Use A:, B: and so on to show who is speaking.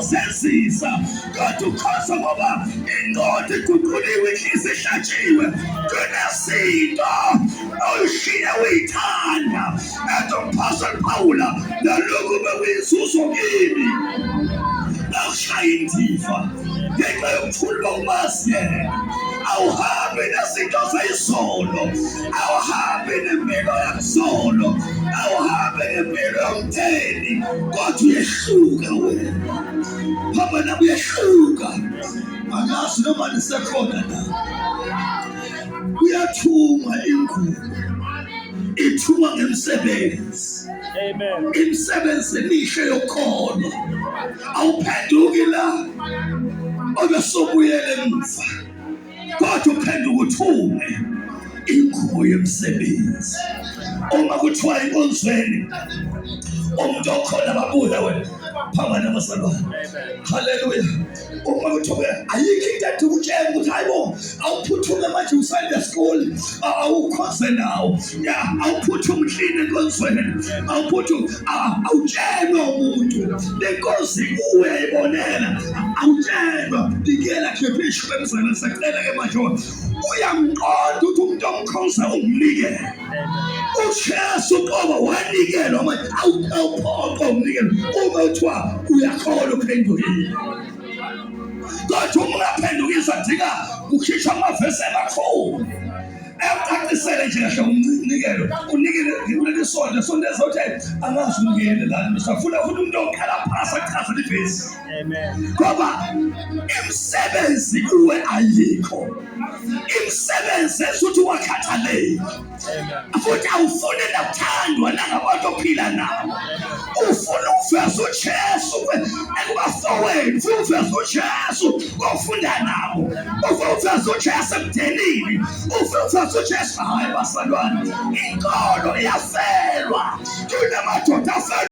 A: Sesisa kodwa ukhosa ngoba ingqondo iguquliwe, inhliziyo ihlatshiwe. Kunezinto oyishiye uyithanda, ethi umphostoli Pawula, nalokhu bekuyinzuzo kimi ngakushaya indiva ngenxa yokuthula bokumazi yena. Awuhambi nezinto zayizolo, awuhambi nempilo yakuzolo, awuhambi nempilo yomndeni, kodwa uyehluka wena. Hamba nami, uyehluka. Angazi noma nisekhona na. Uyathuma ingubo, ithuma ngemisebenzi.
B: Amen.
A: Imisebenzi emihle yokholo. Awuphenduki la obesobuyela emva, kodwa uphenduka uthume ingubo yemisebenzi. Uma kuthiwa enkonzweni umuntu okhona babuye wena phambana nabazalwane. Haleluya. Uma kuthiwa ayikho into ethi ukutshela ukuthi hayibo, awuphuthume manje uSunday school, awukhonze nawo ya, awuphuthume uclean enkonzweni, awuphuthume, awutshelwa umuntu lenkosi kuwe ayibonela, awutshelwa nikela khipha ishumi emzalwane. Sacela ke manje, uyamqonda ukuthi umuntu omkhonza umnikele. UJesu uqobo wanikelwa manje, awuphoqwa umnikelo uma kuthiwa uyakholwa uphendukile. Kodwa uma ungaphendukiswa, dinga kukhishwa amavesi amakhulu ekucacisele nje kahle umnikelo. Unikele kuleli sonto, sonto ezothi angazi umnikele lana, usafuna futhi umuntu oqala phasi achaze ivesi.
B: Amen.
A: Ngoba imisebenzi kuwe ayikho, imisebenzi esuthi wakhathaleki futhi awufuni nakuthandwa nangabantu ophila nabo. Ufuna ukuveza uJesu ekubafowenu, ufuna ukuveza uJesu kofunda nabo, ufuna ukuveza uJesu emndenini, ufuna ukuveza uJesu. Hayi bazalwane, inkolo iyafelwa, kunamadoda afelwa.